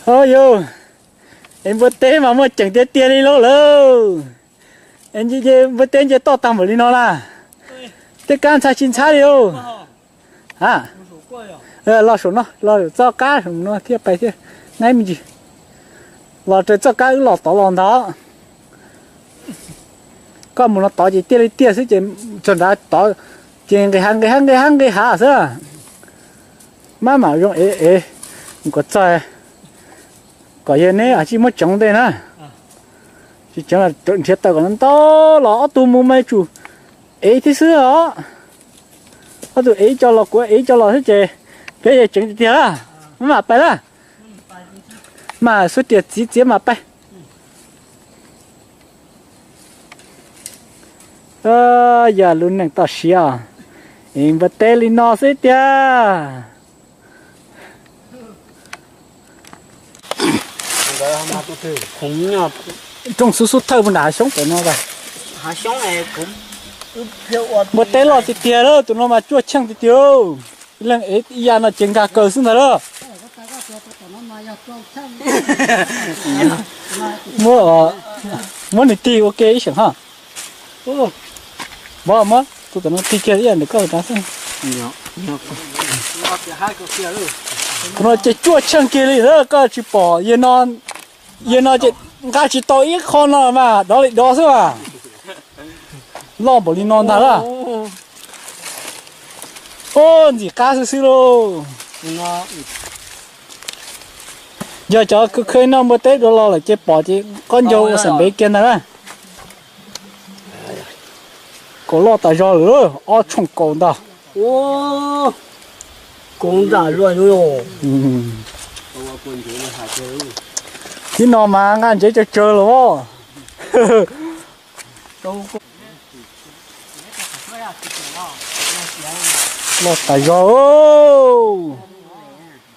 Au yus, es npua teb mas muaj ceem tiag tiag li lauj lawm. Es npua teb nce toj tag npaum li no na, tej kab ntxhab tsis ntxhab li lauj. A, los saum no, los saum txoj kab saum no thiaj pais thiab, nqaim me ntsis. Los raws txoj kab wb los tod los ntag. Koj mus no tod ces tiaj li tiaj xwb ces txog nrad tod ces nqis hav nqis hav nqis hav nqis hav xwb. Maj mam zoo ev ev kom txog, kom yog neb tsis muab tseev ntej na. Tsis tseev los nrhiav taws kom ntau los ob tug mus mas tsum ev thiab xwb os. Ob tug ev ib co los kuv ev ib co los xwb ces peb yeej tseev tiag tiag lawm. Maj mam pais lawm. Mas xub riam txiv txiav mas pais. Yog lub neej toj siab, es npua teb li no xwb tiag. Rooj xub xub thawj puag nram hav xyoob pem no. Npua teb loj tiag tiag lawm, tus no mas cuaj cheej tiag tiag. Ib leeg ev ib yam no ces nkag kaws xwb ntag lawm. Muab, muab nws tig ua ke ib seem ho. Muab, muab tus tam no tig kiag ib yam ntawm koj tas xwb. Tus no ces cuaj cheej kiag li lawm, koj tsis pom, yawg no ces nqa tsis tau ib qho no mas dov li dov xwb as. Loj npaum li no ntag lawm. Ub, ntxim qab xwb xwb lauj. Yog cov khwv khwv noj npua teb dua los lawm ces pom ces qoj ncaug ua xam npev kiag ntag na. Kaus loj tas zog lawm, ob tshooj kaus ntag. Kaus ntag. Tib no mas nqa ntsev tsawg tsawg los. Loj tas zog,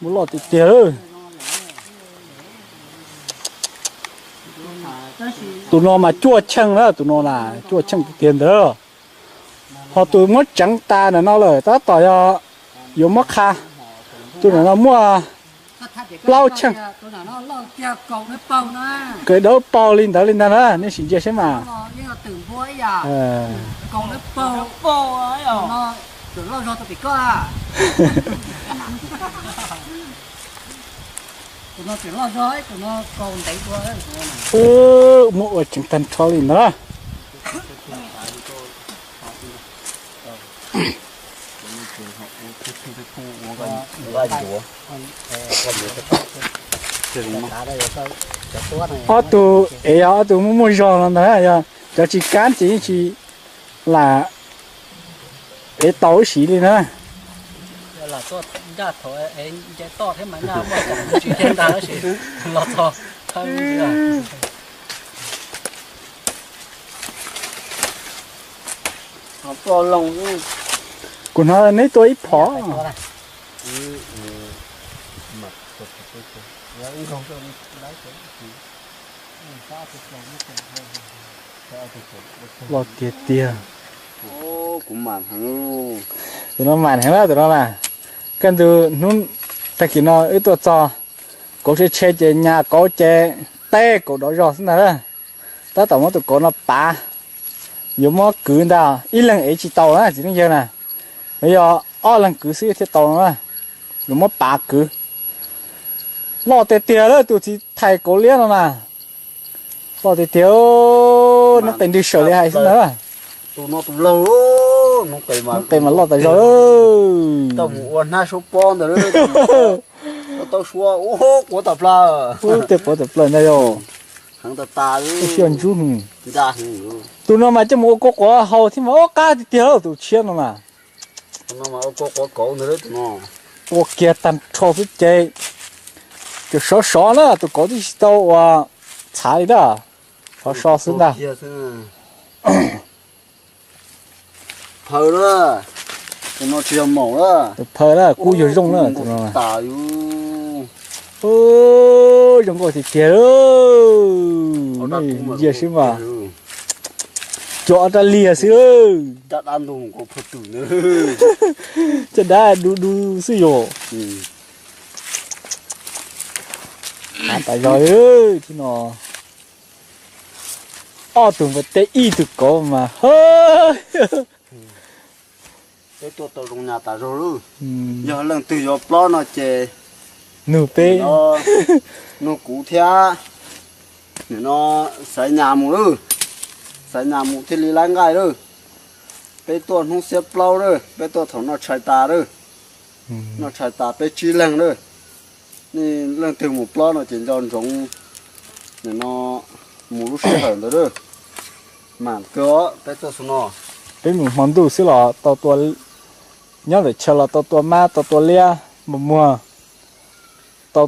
muaj loj tiag tiag. Tus no mas cuaj cheej na, tus no na cuaj cheej tiag tiag ntawd. Ho tus muab tseev tas ntawm no lawm tab tom yog yuav muab qha. Tus ntawm no muaj plaub cheej. Kaws dawb paug li ntawd li ntag na, nej sim ntsia saib mas. Muab ua tseev tag nrho li ntawd. Ob tug es yog ob tug muaj muaj zog no ntag, yog cov tsis kab ces yeej tsis lam ev tau ib sim li na. Kuv hnov neb tua ib phom. Loj tiag tiag. Tus no mas heev na, tus no na. Kaj ntug hnub tag kis no wb tuaj txog kauv tshe tshe ces nyas kauv ces teb kauv dov zog xwb ntag na. Tab tom muab tus kauv no pav, yuav muab kwv ntag, ib leeg ev tsis tau na txiv neej yawg na. Yuav yog ob leeg kwv xwb thiaj tau no na. Yuav muab pav kwv. Loj tiag tiag lawm tus txiv thais kauv liab no na. Loj tiag tiag, noob qes ntws sawm li hais xwb ntag. Noob qes mas loj tas zog. Tau mus ua hnab suab pob ntawd, tau suab quav tas plaws. Tej quav tas plaws ntag yog. Xyuas ntsub. Tus no mas coj mus ua kua quav haus thiab mas ua qab tiag tiag tus tshiab no mas. Ua kiag tag nrho xwb ces, ces sov sov na, tus kauv twb tsis tau ua txhav li ntag. Sov sov xwb ntag. Phaw lawm, tus no tsis yog maum lawm. Phaw lawm, kub yuav zoo lawm tus no. Zoo nkauj tiag tiag. Ntsia sib mas, cov dab liag xwb. Caj dab du du xwb yog. Av tas zog thiab no. Ob tug npua teb ib tug kauv mas ha. Peb tuaj tau zoo nyas tas zog lawm. Yog leej twg yuav plob no ces nug peb, nug kuv thiab. Nim no xaiv nyas mus lawm, xaiv nyas mus thiaj li laib nqaij lawm. Peb tuaj hnub xiab plaub lawm, peb tuaj thaum noj tshais tas lawm. Noj tshais tas peb tsib leeg lawm. Nej leej twg mus plob no ces nco ntsoov nim no mus lub sij hawm ntawd lawm. Mam kawg peb tuaj xwb no. Peb mus hmo ntuj xwb los tau tua, nyob ntawm chaw los tau tua mab tau tua liab npua muag, tau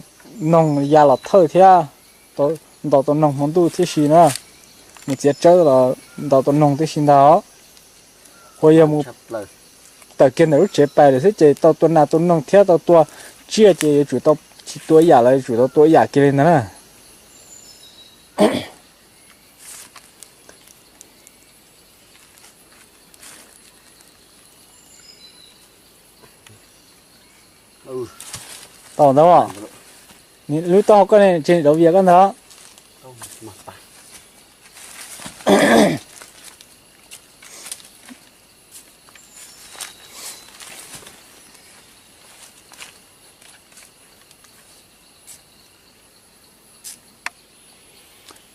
noog ya los thawj thiab, ntaus tau noog hmo ntuj tib si na. Mus txiav tsawb los ntaus tau noog tib si ntag. Ua yog mus tawm kiag ntawm lub tsev pais lawm xwb ces tau tua nas tua noog thiab tau tua tsiaj ces yuav tsum tau, tsis tua ib yam los yuav tsum tau tua ib yam kiag li ntag na. Tau ntawd, lub taub hau koj ne, tseem rau vias koj ntag.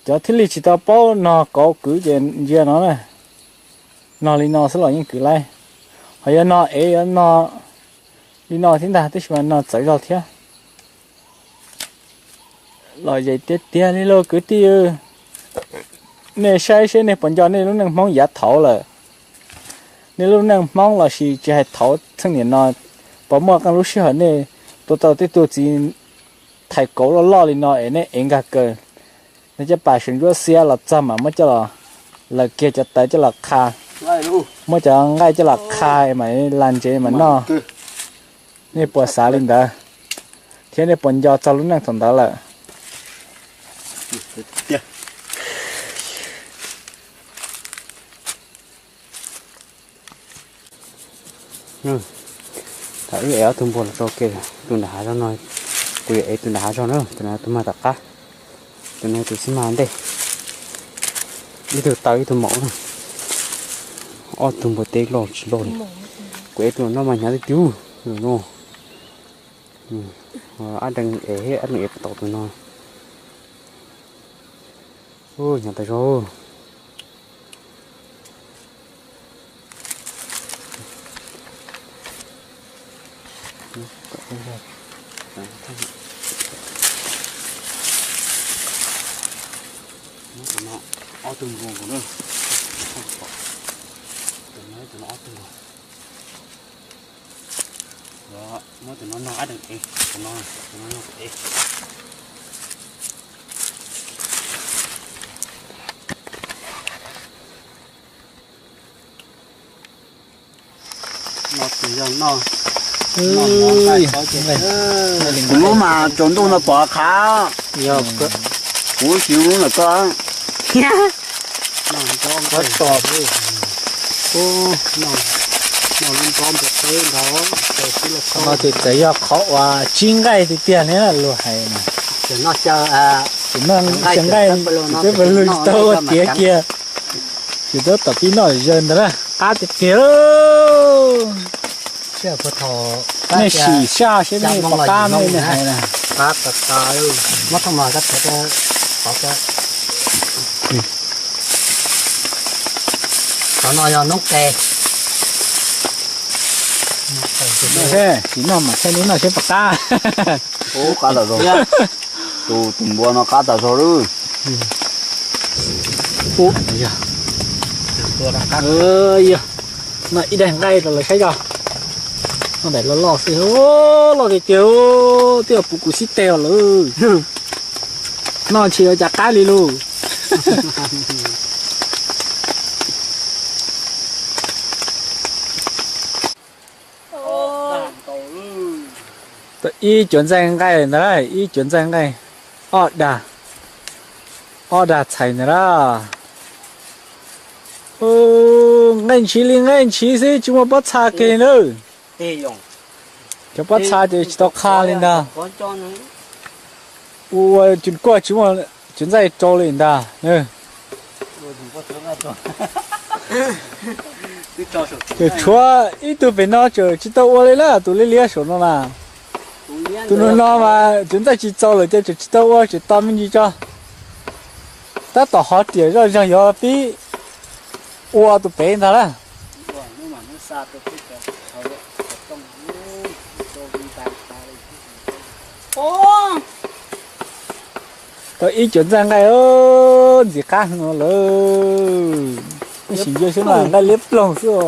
Cov thiaj li tsis tau paub nog kauv kwv ces ntsia no na. Nog li no xwb los yeej kwv laib. Ho yuav nog ev yuav nog li no thiab ntag, tab sis mas nog txawv zog thiab. Los zem tiag tiag li lauj kwv tij. Nej saib seb nej puas nco nej lub neej Hmoob yav thaud lawm. Nej lub neej Hmoob los sis tsis hais thaud txheej niam no, puas muaj qee lub sij hawm nej tua tau tej tug txiv thais kauv loj loj li no es nej ev nkag kaws, nej coj pas sawv ntsuab xiab los txog mas muab coj los, lawv kiag cov tawv coj los qha, muab cov nqaij coj los qha mas la ntsev mas noj. Nej puas xav li ntawd, thiab nej puas nco txog lub neej thaum ntawd lawm? Thaum wb ev ob tug npua los tso ke, tus nram hav zog no, kuv yuav ev tus nram hav zog na, tus no tus mag tom qab, tus no tus xib mag ntej. Ib tug taw ib tug maum na. Ob tug npua teb loj tsis loj li. Kuv ev tus no mas hnyav tiag tiag no. Ab deev ev, ab deev ev puas tau tus no. Hnyav tas zog. Muab tus no ob tug nkaus na. Tus no, tus no ob tug nkaus. Muab tus no noj ab deev ev, tus no, tus no noj ev. Noj tus yog noj, noj mov nqaij txhob ces. Kuv lub mas tsaus ntuj no pom qhav. Kuv siv lub ntawm koj. No ces txawm yog qhov uas tsib nqaij tiag tiag li luag hais na. Tsis noj xyaw nqaij, tsis peb pawg lug tsis tau ua tiav kiag. Tsis tau tom pib noj zaws ntawd na, qab tiag tiag. Nej sim saj seb nej pom qab ne, nej hais na. Qhov no yog noob qes. Tsis noj mas thiaj li noj seb pom qab. Tus, tus npua no qab tas zog lawm. Noj ib daig nqaij rau lawv saib tso. Noj daim loj loj xwb, loj tiag tiag, twb yog puv kuv xib teg lawm. Noj tsis ua cas qab li lauj. Ib cuav ntxaij nqaij ntag, ib cuav ntxaij nqaij, ob dag, ob dag txhais ntag na. Nqaij ntshiv li nqaij ntshiv xwb tsis muaj pob txha kiag li na. Cov pob txha ces tsis tau qha li ntag. Ua cus kuaj tsis muaj cov ntxaij rau li ntag. Ces tshuav ib tug pem no tseem tsis tau ua li na, tus liab liab saum no na. Tus no no mas cov ntxaij tsis txaus lawm ces tseem tsis tau ua, tseem to me ntsis tso. Tab tom hov riam zoj zeeg yuav pib ua tus pem ntag na. Tau ib cov ntxaij nqaij ntxim qab heev no lawm. Sim ntsia xwb mas nqaij liab ploog xwb os.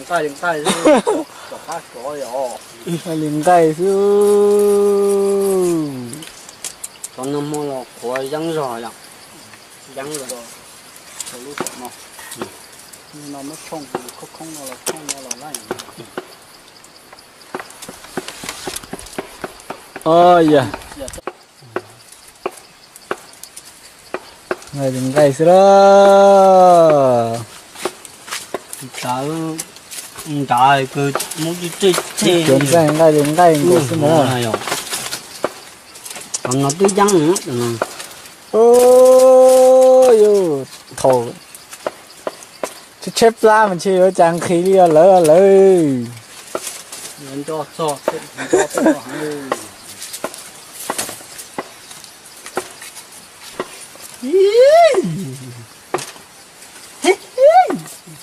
Nqaij li nqaij xwb. Nqaij li nqaij xwb las. Cov ntxaij nqaij li nqaij nkaus xwb na. Qhov no twb yeeb. Thaum tshaib tshaib plab mas ntshe yuav cas nqhis li lawv lawv.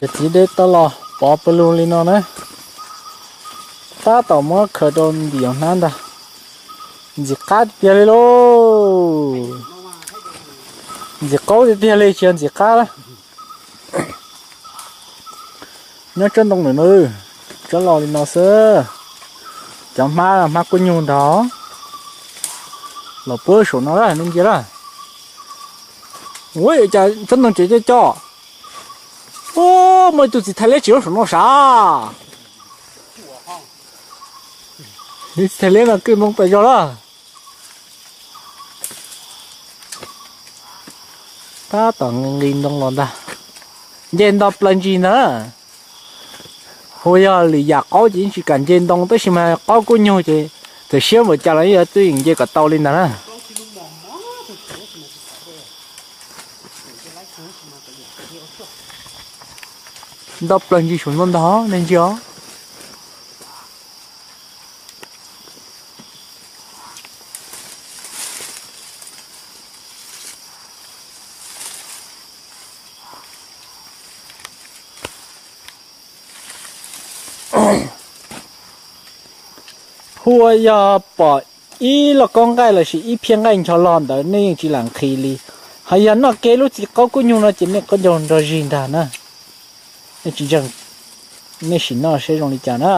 Cov txiv dej tau los pov pawg lug li no na. Tab tom muab khaws rau ntim hnab ntag. Ntxim qab tiag li lauj. Ntxim qaub tiag tiag li, tsis yog ntxim qab. Nyob tsob ntoo lawm na, tsob los li no xwb. Cov hmab, hmab kuj nyug ntag. Los puag saum no lawm, nej ntsia lawm. Ua cas tsob ntoo tseem co co. Muaj ib tug txiv thais liab tsis lub saum no sav. Txiv thais liab no kwj ntoo tas zog lawm. Tab tom nqis ntoo los ntag. Nce nto plaws ntsis ntag. Hu yog lwm yam qaub ces yeej tsis kam nce ntoo, tab sis mas qaub kuj nyug ces txawm siab npaum cas los yeej yuav twb yeem nce kom tau li ntag na. Nto plaws ntsis saum no ntag, nej ntsia os. Hu ua yog pom ib lauj kaub nqaij lossis ib phiab nqaij ncho log ntawd nej yeej tsis lam nqhis li. Hos yog noj kiag lub txiv qaub kub nyug no ces nej qaub ncaug nrog zig ntag na. Nej tsis ntseeg, nej sim noj seb zoo li cas na.